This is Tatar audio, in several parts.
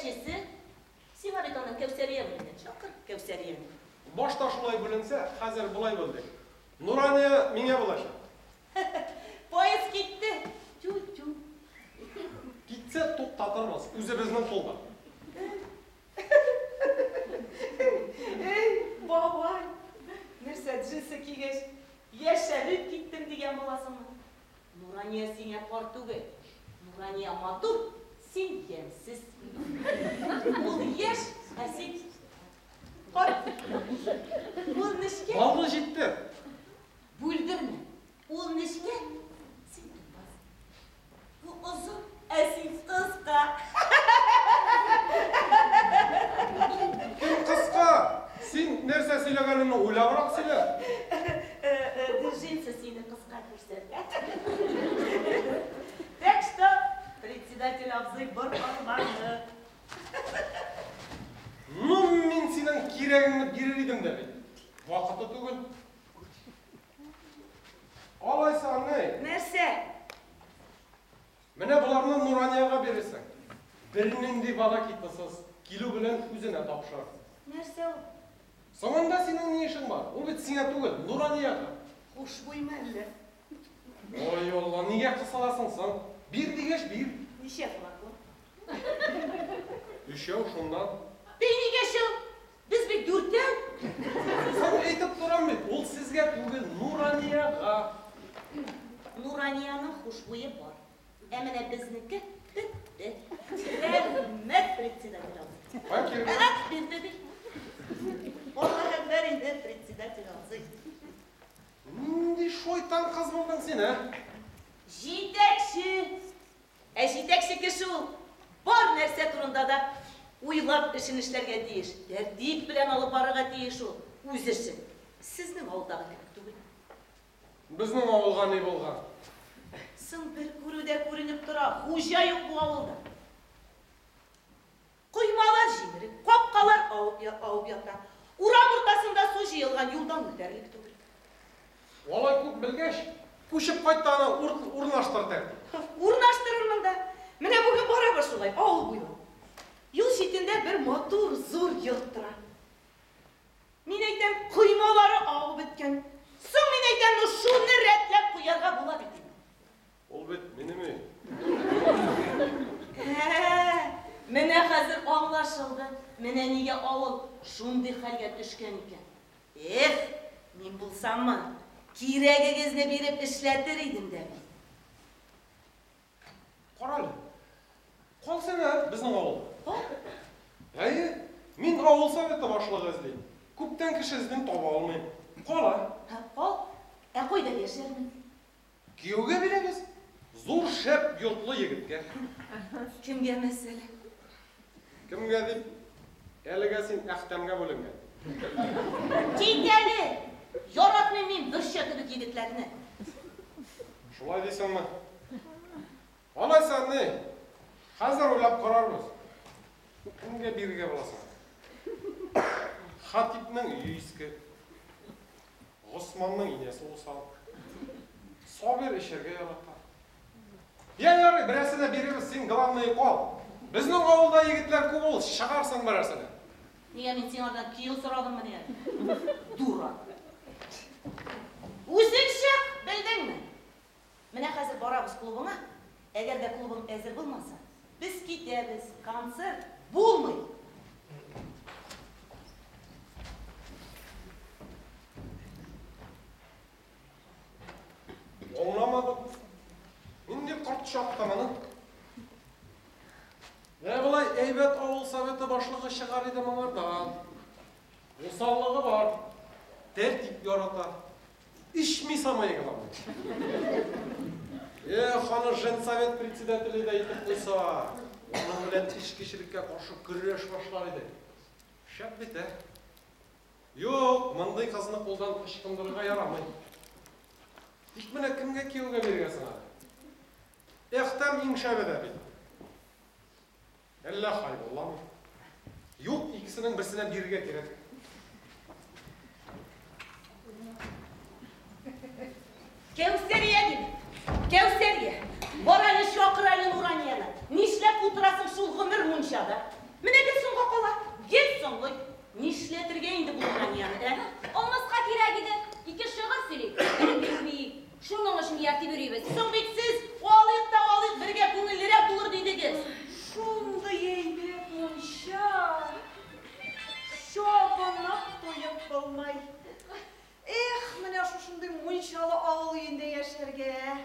Җитәкчесе. Сиңа бит аны Кәүсәрия бүленгән. Чакыр Кәүсәрияне. Башта шулай бүленсә, хәзер болай бүлдек. Нурания миңа булачак. Поезд китте. Тю-тю. Китсә, туктатырбыз. Үзебезнең кулда. Эй, бабай! Нәрсә, джинсы кигәч, яшәреп киттем дигән буласыңмы? Нурания сиңа пар түгел. Нурания матур, син ямьсез. Ул яшь, ә син карт. Ул нечкә. Баллы җитте. Бүлдермә. Ул нечкә, син тупас. Ул озын, ә син кыска. Кем кыска? Син нәрсә сөйләгәнеңне уйлабрак сөйлә. Джинсы сине кыска күрсәтә. Так что, председатель абзый, бор арбаңны. Ну, мин синең кирәгеңне бирер идем дә бит. Вакыты түгел. Алайса, ни? Нәрсә? Менә боларны Нуранияга бирерсең. Бернинди волокитасыз, килү белән үзенә тапшыр. Нәрсә ул? Соңында синең ни эшең бар? Ул бит сиңа түгел, Нуранияга. Хушбуймы әллә? Ой, Алла, нигә кысыласың соң? Бир дигәч, бир. Ничә флакон? Өчәү шуннан. Бей, нигә өчәү? Без бит дүртәү. Соң әйтеп торам бит, ул сезгә түгел, Нуранияга. Нуранияның хушбуе бар. Ә менә безнеке бетте. Рәхмәт, председатель абзый. Кая кирәк? Ә, бирде ди. Аллаһ әкбәр инде, председатель абзый. Нинди шайтан кыз булдың син, ә? Җитәкче! Ә җитәкче кеше ул бар нәрсә турында да уйлап эшен эшләргә тиеш. Тәртип белән алып барырга тиеш ул үз эшен. Сезнең авылдагы кебек түгел. Безнең авылга ни булган? Соң бер күрүдә күренеп тора, хуҗа юк бу авылда. Коймалар җимерек, капкалар авып, авып ята. Урам уртасында су җыелган, юлдан үтәрлек түгел. Алай күп белгәч, күчеп кайт та аны урнаштыр тәртип. Урнаштырырмын да. Менә бүген барабыз шулай, авыл буйлап. Юл читендә бер матур, зур йорт тора. Мин әйтәм, коймалары авып беткән. Соң мин әйтәм, ну шуны рәтләп куярга була бит инде. Ул бит минем өй. Ә, менә хәзер аңлашылды. Менә нигә авыл шундый хәлгә төшкән икән. Эх, мин булсаммы, кирәгегезне биреп эшләтер идем дә бит. Карале. Калсana безнең авылда. Кал. Әйе, мин авыл советы башлыгы эзлим. Күптән кеше эзлим, таба алмыйм. Кала. Һә, кал. Ә кайда яшәрмен? Кияүгә бирәбез. Зур шәп йортлы егеткә. Кемгә мәсәлән? Кемгә дип, әлегә син Әхтәмгә бүленгән. Кит әле! Яратмыйм мин бөрчә кебек егетләрне. Шулай дисеңме? Алайса ни? Хәзер уйлап карарбыз. Кемгә бирергә була соң? Хатипның өе иске. Госманның инәсе усал. Сабир эчәргә ярата. Я ярый, берәрсенә бирербез, син главный кал. Безнең авылда егетләр күп ул, чыгарсың берәрсенә. Нигә мин сиңардан кияү сорадыммыни әле? Дура. Үзең чык, белдеңме? Менә хәзер барабыз клубыңа. Әгәр дә клубың әзер булмаса, без китәбез, концерт булмый. Аңламадым. Нинди корт чакты моны? Менә болай әйбәт авыл советы башлыгы чыгар иде моңардан. Усаллыгы бар. Тәртип ярата. Ичми самое главное. Эх, аны женсовет председателе дә итеп куйса, аның белән эчкечелеккә каршы көрәш башлар иде. Шәп бит, ә? Юк, мондый кызны кулдан ычкындырырга ярамый. Тик менә кемгә кияүгә бирергә соң әле? Әхтәм иң шәбе дә бит. Әллә Хайбулламы? Юк, икесенең берсенә бирергә кирәк. Кәүсәрия дим. Кәүсәрия. Бар әле чакыр әле Нуранияне. Нишләп утырасың шул гомер мунчада? Нишләтергә инде бу Нуранияне, ә? Алмаска кирәк иде. Ике шигырь сөйли, бер бию бии. Шуның өчен ияртеп йөрибез. Соң бит сез алыйк та алыйк, бергә күңеллерәк булыр дидегез. Шундый әйбәт мунча. Чабынып туеп булмый. Эх, менә шушындый мунчалы авыл өендә яшәргә.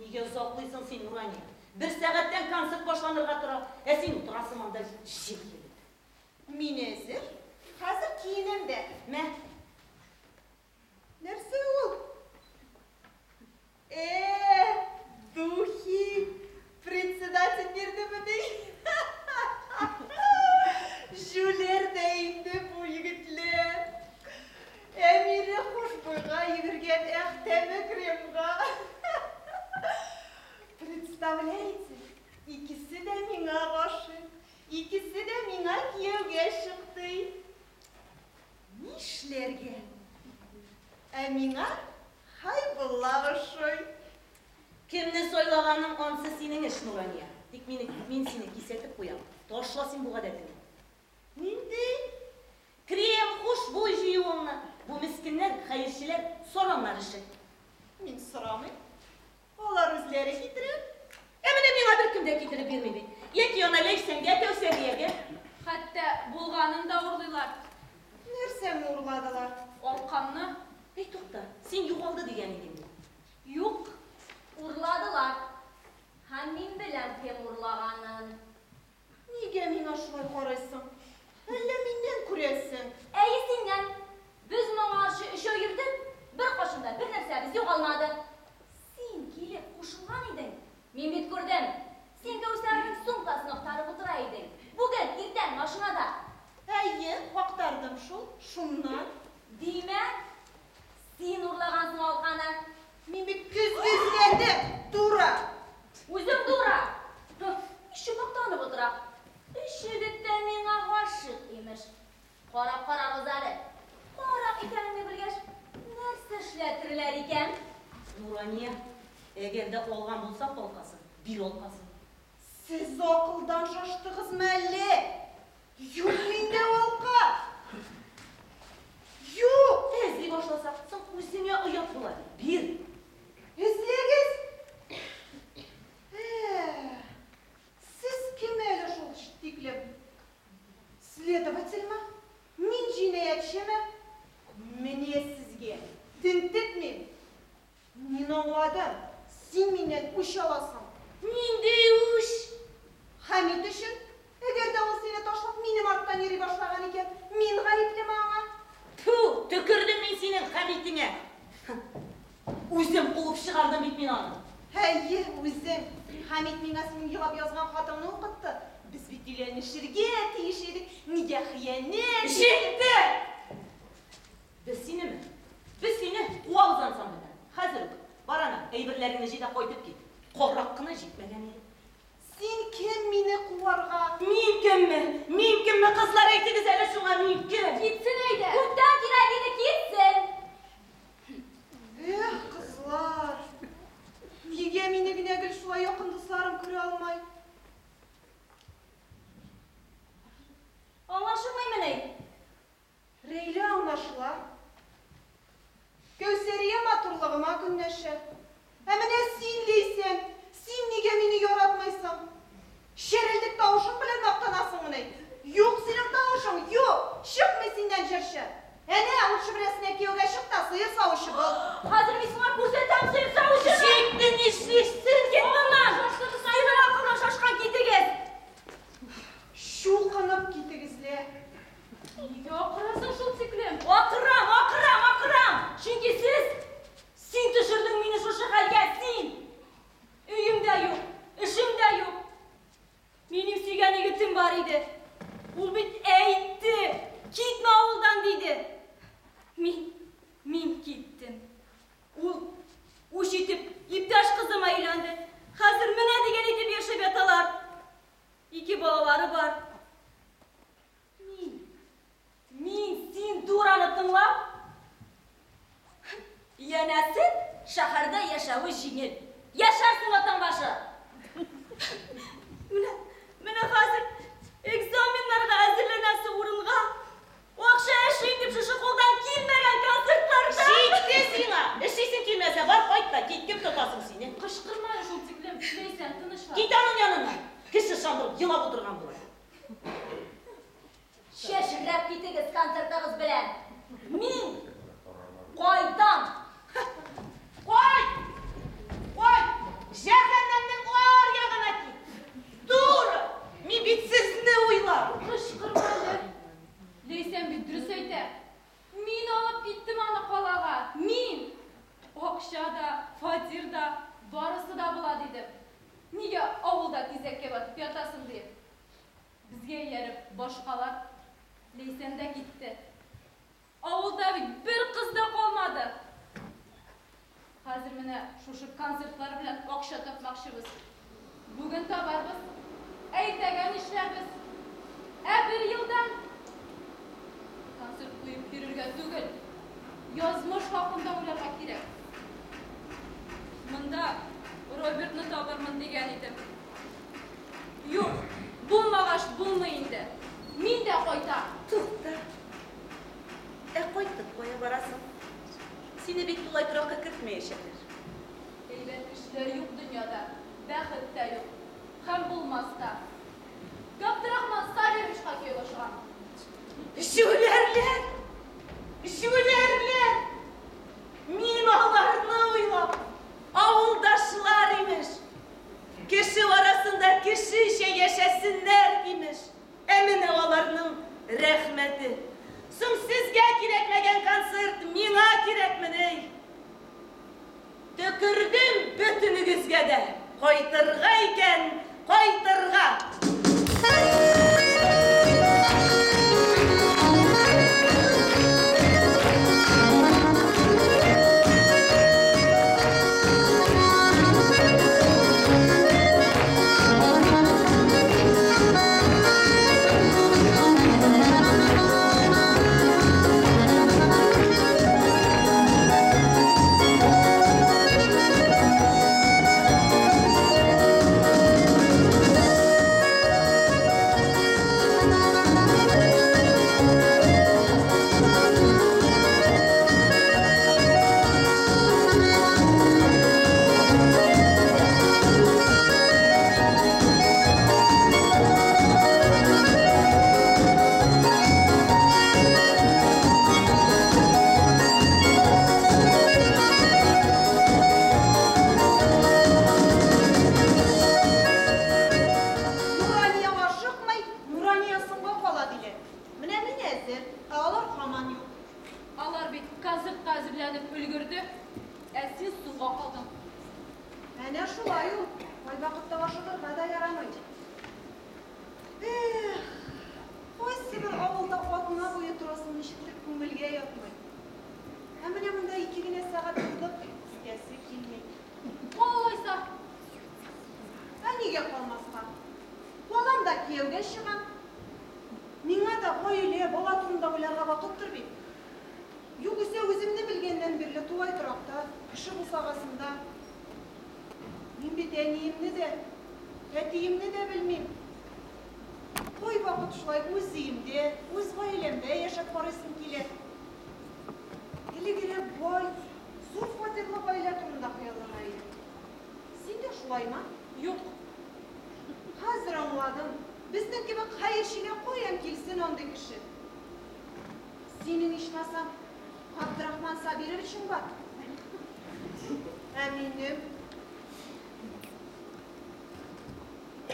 Нигә озаклыйсың син, Нурания? Бер сәгатьтән концерт башланырга тора, ә син утырасың анда җил кебек. Мин әзер. Хәзер киенәм дә. Мә, Нәрсә ул? Э, духи. Председатель бирдемени? Җүләр дә инде бу егетләр. Әмире хушбуйга йөгергән, Әхтәме кремга. Представляете, икесе дә миңа гашыйк. Икесе дә миңа кияүгә чыкты. Нишләргә? Ә миңа Хәйбулла ошый. Кемне сайлаганың ансы синең эш, Нурания. Тик мине, мин сине кисәтеп куям. Ташла син бу гадәтеңне. Нинди? Крем, хушбуй җыюыңны. Бу мескеннәр, хәерчеләр, сараннар эше. Мин сорамыйм. Алар үзләре китерә. Ә менә миңа беркем дә китереп бирми бит. Яки ана Ләйсәнгә, Кәүсәриягә. Хәтта булганын да урлыйлар. Нәрсәне урладылар? Алкамны. Әй, тукта, син югалды дигән идең бит. Юк, урладылар. Һәм мин беләм кем урлаганын. Нигә миңа шулай карыйсың? Әллә миннән күрәсең? Әйе, синнән. Без моңарчы өчәү йөрдек, беркайчан да бер нәрсәбез югалмады. Син килеп кушылган идең. Мин бит күрдем. Син Кәүсәрнең сумкасын актарып утыра идең. Бүген иртән машинада. Әйе, актардым шул, шуннан. Димәк, син урлагансың алканы. Мин бит көзге эзләдем, дура. Үзең дура. Еще мактанып утыра. Өч егет тә миңа гашыйк, имеш. Карап карагыз әле. Карак икәнеңне белгәч, нәрсә эшләтерләр икән? Нурания, әгәр дә алган булсаң алкасын, бир алкасын. Сез акылдан шаштыгызмы әллә? Юк миндә алка. Юк. Эзли башласак, соң үзеңә оят була. Бир. Эзләгез. Ә, сез кем әле шул тиклем? Следовательме? Мин җинаятьчеме? Менә сезгә. Тентетмим. Мин аңладым. Син миннән үч аласың. Нинди үч? Хәмит өчен. Әгәр дә ул сине ташлап минем арттан йөри башлаган икән, мин гаеплеме аңа? Тфү, төкердем мин синең Хәмитеңә. Үзем куып чыгардым бит мин аны. Әйе, үзем. Хәмит миңа синең елап язган хатыңны укытты. Без бит өйләнешергә тиеш идек. Нигә хыянәт? Җитте! Без синеме? Без сине куабыз ансамбльдән. Хәзер үк. Бар ана, әйберләреңне җый да кайтып кит. Карак кына җитмәгән иде. Син кем мине куарга? Мин кемме? Мин кемме? Кызлар, әйтегез әле шуңа, мин кем? Китсен әйдә. Күптән кирәк иде, китсен. Эх, кызлар. Нигә мине генә гел шулай якын дусларым күрә алмый? Аңлашылмыймыни? Рәйлә аңлашыла. Кәүсәрия матурлыгыма көнләшә. Ә менә син, Ләйсән, син нигә мине яратмыйсың? Чәрелдек тавышың белән мактанасыңмыни? Юк синең тавышың, юк! Чыкмый синнән җырчы. Әнә, ул шөбрәсенә кияүгә чык та сыер савучы бул. Хәзер мин сиңа күрсәтәм сыер савучыны. Җитте, нишлисең? Кит моннан! Синең акылың шашкан, китегез! Чукынып китегез лә. Нигә акырасың шул тиклем? Акырам, акырам, акырам! Чөнки сез, син төшердең мине шушы хәлгә, син! Өем дә юк, эшем дә юк. Минем сөйгән егетем бар иде. Ул бит әйтте, китмә авылдан диде. Мин, мин киттем. Ул үч итеп иптәш кызыма өйләнде. Хәзер менә дигән итеп яшәп яталар. Ике балалары бар. Мин, мин син дураны тыңлап, янәсе шәһәрдә яшәве җиңел. Яшәрсең атаң башы. Менә, менә хәзер экзаменнарга әзерләнәсе урынга торып елап утырган була. Чәчрәп китегез концертыгыз белән. Мин кайтам. Кайт! Кайт! Җәһәннәмнең аръягына кит! Туры! Мин бит сезне уйлап. Кычкырма әле. Ләйсән бит дөрес әйтә. Мин алып киттем аны калага. Мин! Акча да, фатир да, барысы да була дидем. Нигә авылда тизәккә батып ятасың дип. Безгә ияреп башкалар Ләйсән дә китте. Авылда бит бер кыз да калмады. Хәзер менә шушы концертлар белән акча тапмакчыбыз. Бүген табарбыз. Ә иртәгә нишләрбез? Ә бер елдан концерт куеп йөрергә түгел, язмыш хакында уйларга кирәк. Монда Робертны табырмын дигән идем. Юк, булмагач булмый инде. Мин дә кайтам. Тукта. Ә кайтып кая барасың? Сине бит тулай торакка кертмәячәкләр. Әйбәт кешеләр юк дөньяда, бәхет тә юк. Һәм булмас та. Габдрахман Сабировичка кияүгә чыгам. Җүләрләр! Җүләрләр! Мин аларны уйлап, авылдашлар имеш. Кеше арасында кешечә яшәсеннәр имеш. Ә менә аларның рәхмәте. Соң сезгә кирәкмәгән концерт миңа кирәкмени? Төкердем бөтенегезгә дә. Кайтырга икән, кайтырга! Нурания ашыкмый, Нурания соңга кала диләр. Менә мин әзер, ә алар һаман юк. Алар бит концертка әзерләнеп өлгерде, ә син соңга калдың. Әнә шулай ул. Кайвакытта ашыгырга да ярамый. Эх, кайсы бер авылда атна буе торасың ничектер күңелгә ятмый. Ә менә монда 2 генә сәгать тордык, китәсе килми. Кал алайса. Ә нигә калмаска? Калам да кияүгә чыгам. Миңа да гаилә, бала турында уйларга вакыттыр бит. Югыйсә үземне белгәннән бирле тулай торакта, кеше бусагасында. Мин бит әниемне дә, әтиемне дә белмим. Кайвакыт шулай үз өемдә, үз гаиләмдә яшәп карыйсым килә. Элегрәк бай, зур фатирлы гаилә турында хыяллана идем. Син дә шулаймы? Юк. Хәзер аңладым. Безнең кебек хәерчегә каян килсен андый кеше? Синең ичмасам Габдрахман Сабировичың бар. Ә минем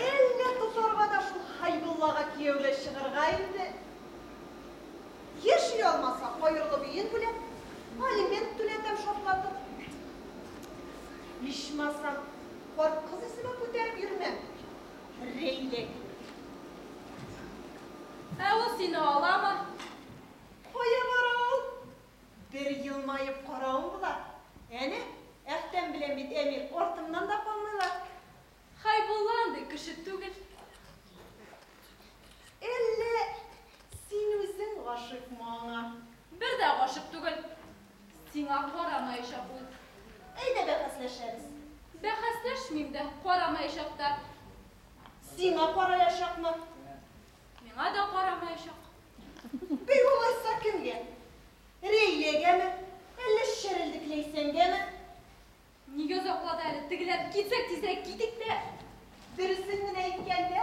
әллә тотарга да шул Хәйбуллага кияүгә чыгарга инде. Яши алмаса, каерылып өен бүләп, алимент түләтәм шартлатып. Ичмасам, карт кыз исемен күтәреп йөрмәм. Рәйлә кебек. Ә ул сине аламы? Кая бара ул? Бер елмаеп каравым була. Әнә, Әхтәм белән бит Әмир артымнан да калмыйлар. Хәйбулла андый кеше түгел. Әллә син үзең гашыйкмы аңа? Бер дә гашыйк түгел. Сиңа карамаячак ул. Әйдә бәхәсләшәбез. Бәхәсләшмим дә, карамаячак та. Сиңа караячакмы? Миңа да карамаячак. Бей алайса кемгә? Рәйләгәме? Әллә чәрелдек Ләйсәнгәме? Нигә озаклады әле? Тегеләр китсәк тизрәк китик тә. Дөресен генә әйткәндә,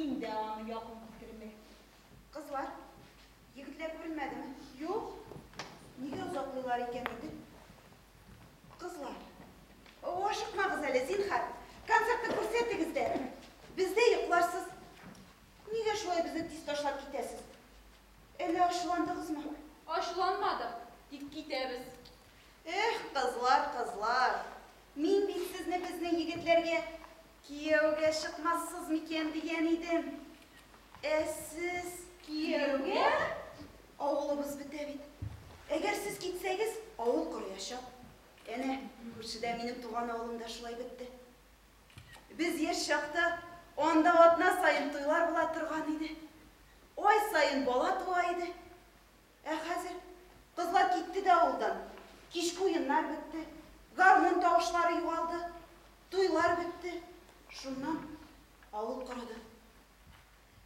Мин дә аны якын китермәм. Кызлар, егетләр күренмәдеме? Юк. Нигә озаклыйлар икән инде? Кызлар, ашыкмагыз әле, зинһар. Концертны күрсәтегез дә. Бездә йокларсыз. Нигә шулай безне тиз ташлап китәсез? Әллә ачуландыгызмы? Ачуланмадык, тик китәбез. Эх, кызлар, кызлар. Мин бит сезне безнең егетләргә кияүгә чыкмассыз микән дигән идем. Ә сез кияүгә? Авылыбыз бетә бит. Әгәр сез китсәгез, авыл корыячак. Әнә, күршедә минем туган авылым да шулай бетте. Без яшь чакта анда атна саен туйлар була торган иде. Ай саен бала туа иде. Ә хәзер кызлар китте дә авылдан. Кичке уеннар бетте, гармун тавышлары югалды, туйлар бетте. Шуннан авыл корыды.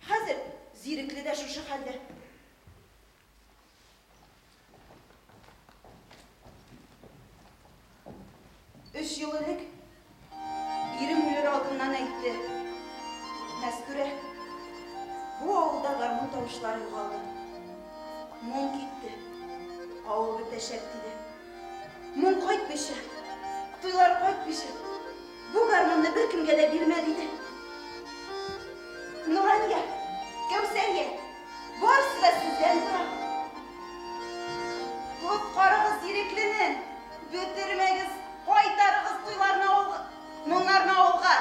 Хәзер Зирекле дә шушы хәлдә. Өч ел элек ирем үлер алдыннан әйтте. Мәстүрә, бу авылда гармун тавышлары югалды. Моң китте. Авыл бетәчәк, диде. Моң кайтмыйча, туйлар кайтмыйча, бу гармунны беркемгә дә бирмә, диде. Нурания, Кәүсәрия, барысы да сездән тора. Коткарыгыз Зиреклене, бетермәгез, кайтарыгыз туйларны авылга, моңнарны авылга.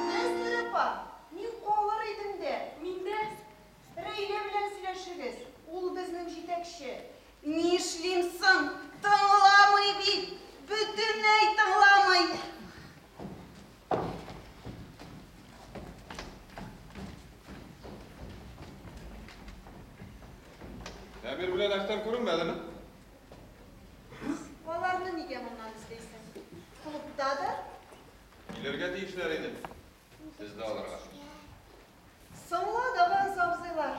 Мәстүрә апа, мин калыр идем дә. Мин дә. Рәйлә белән сөйләшегез, ул безнең җитәкче. Нишлим соң? Тыңламый бит! Бөтенләй тыңламый! Әмир белән Әхтәм күренмәдеме? Аларны нигә моннан эзлисең? Клубтадыр? Килергә тиешләр иде. Сезне алырга. Соңладыгыз, абзыйлар.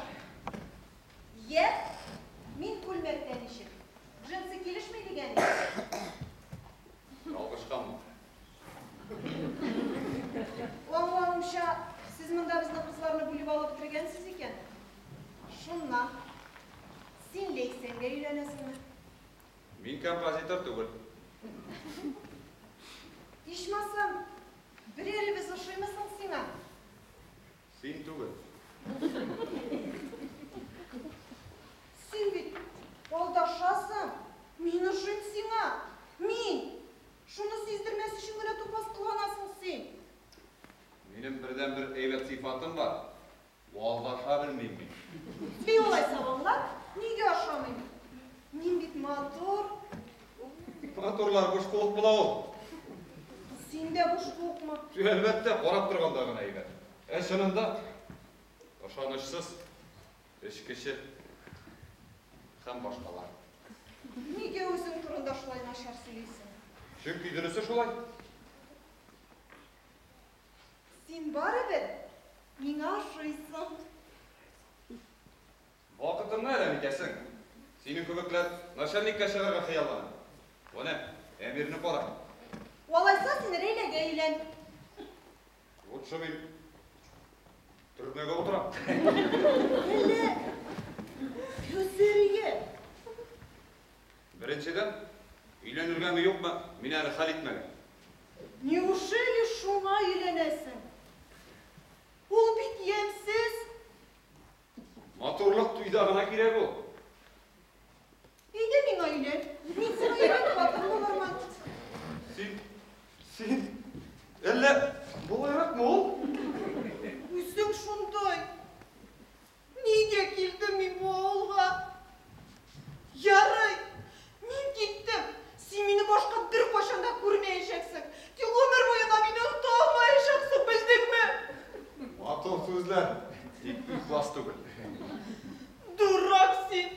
Йә, мин күлмәктә ничек? Джинсы килешми дигән идең. Ялгышканмын. Аңлавымча, сез монда безнең кызларны бүлеп алып бетергәнсез икән. Шуннан. Син Ләйсәнгә өйләнәсеңме? Мин композитор түгел. Ичмасам, берәребез ошыймы соң сиңа? Син түгел. Син бит алдашасың. Мин ошыйм сиңа. Мин. Шуны сиздермәс өчен генә тупас кыланасың син. Минем бердәнбер әйбәт сыйфатым бар. Алдаша белмим мин. Би алайса аңлат, нигә ошамыйм? Мин бит матур. Матурлар буш куык була ул. Син дә буш куыкмы? Әлбәттә, карап торганда гына әйбәт. Ә чынында ышанычсыз, эчкече һәм башкалар. Нигә үзең турында шулай начар сөйлисең? Чөнки дөресе шулай. Син барыбер миңа ошыйсың. Вакытыңны әрәм итәсең. Синең кебекләр начальникка чыгарга хыяллана. Әнә, Әмирне кара. Алайса син Рәйләгә өйлән. Лучше мин төрмәгә утырам. Әллә Кәүсәрия. Беренчедән, өйләнергәме юкмы, мин әле хәл итмәгән. Неужели шуңа өйләнәсең? Ул бит ямьсез. Матурлык туйда гына кирәк ул. Әйдә миңа өйлән. Мин сиңа әйбәт хатын булырмын. Син, әллә болайракмы ул? Үзең шундай. Нигә килдем мин бу авылга? Ярый, мин киттем. Син мине башка беркайчан да күрмәячәксең. Тик гомер буена мине оныта алмаячаксың, белдеңме? Матур сүзләр, тик ихлас түгел. Дурак син.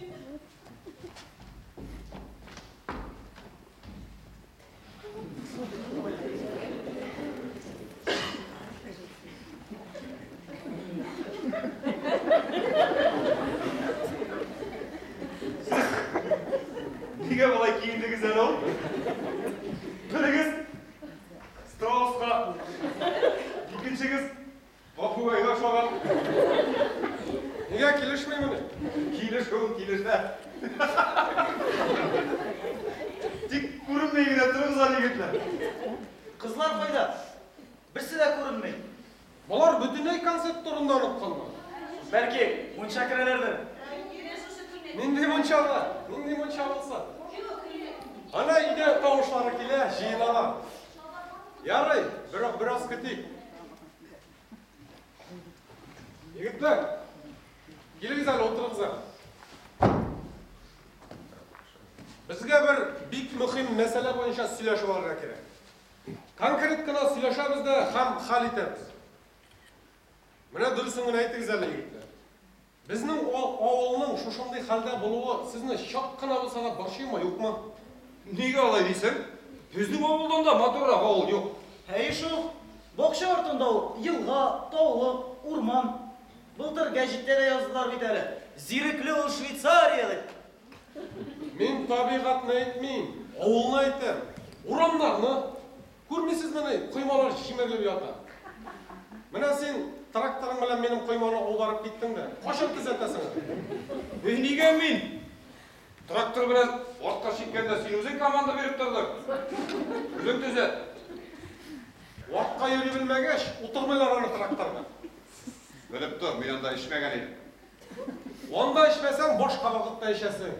Нигә болай киендегез әле ул? Берегез страуска, икенчегез попугайга охшаган. Нигә килешмимени? Килешүен килешә. Тик күренми генә торыгыз әле, егетләр. Кызлар кайда? Берсе дә күренми. Болар бөтенләй концерт турында онытканнар. Бәлки, мунча керәләрдер. Нинди мунчада? Нинди мунча булса? Ана өйдә тавышлары килә, җыеналар. Ярый, бераз, бераз көтик. Егетләр, килегез әле, утырыгыз әле. Безгә бер бик мөһим мәсьәлә буенча сөйләшеп алырга кирәк. Конкрет кына сөйләшәбез дә һәм хәл итәбез. Менә дөресен генә әйтегез әле, егетләр. Безнең авылның шушындый хәлдә булуы сезне чак кына булса да борчыймы, юкмы? Нигә алай дисең? Безнең авылдан да матуррак авыл юк. Әйе шул. Бакча артында ук елга, таулык, урман. Былтыр гәҗиттә дә яздылар бит әле. Зирекле ул Швейцария дип. Мин табигатьне әйтмим, авылны әйтәм. Урамнарны күрмисезмени, коймалар җимерелеп ята. Менә син тракторың белән минем койманы аударып киттең дә, кайчан төзәтәсең әле? Эй, нигә мин? Трактор белән артка чиккәндә син үзең команда биреп тордың. Үзең төзәт. Артка йөри белмәгәч, утырмыйлар аны тракторга. Белеп тор, мин анда эчмәгән идем. Анда эчмәсәң, башка вакытта эчәсең.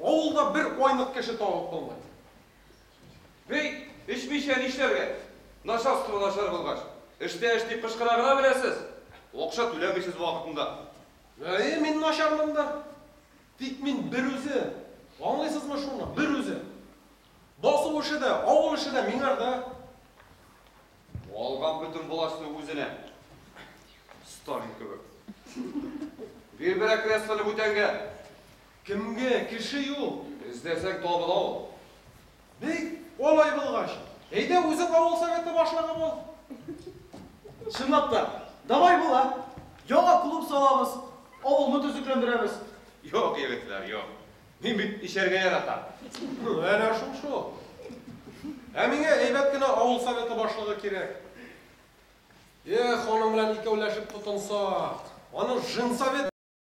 Авылда бер айнык кеше табып булмый. Бей, эчмичә нишләргә? Начальство начар булгач. Эштә эш дип кычкыра гына беләсез. Акча түләмисез вакытында. Әй, мин начармын да. Тик мин бер үзе. Аңлыйсызмы шуны? Бер үзе. Басу эше дә, авыл эше дә миңарда. Алган бөтен властьны үзенә. Сталин кебек. Бир берәр креслоны бүтәнгә. Кемгә? Кеше юк. Эзләсәң табыла ул. Бик алай булгач, әйдә үзең авыл советы башлыгы бул. Чынлап та, давай була. Яңа клуб салабыз, авылны төзекләндерәбез. Юк, егетләр, юк. Мин бит эчәргә яратам. Әнә шул шул. Ә миңа әйбәт кенә авыл советы башлыгы кирәк. Эх, аның белән икәүләшеп тотынсак, аны женсовет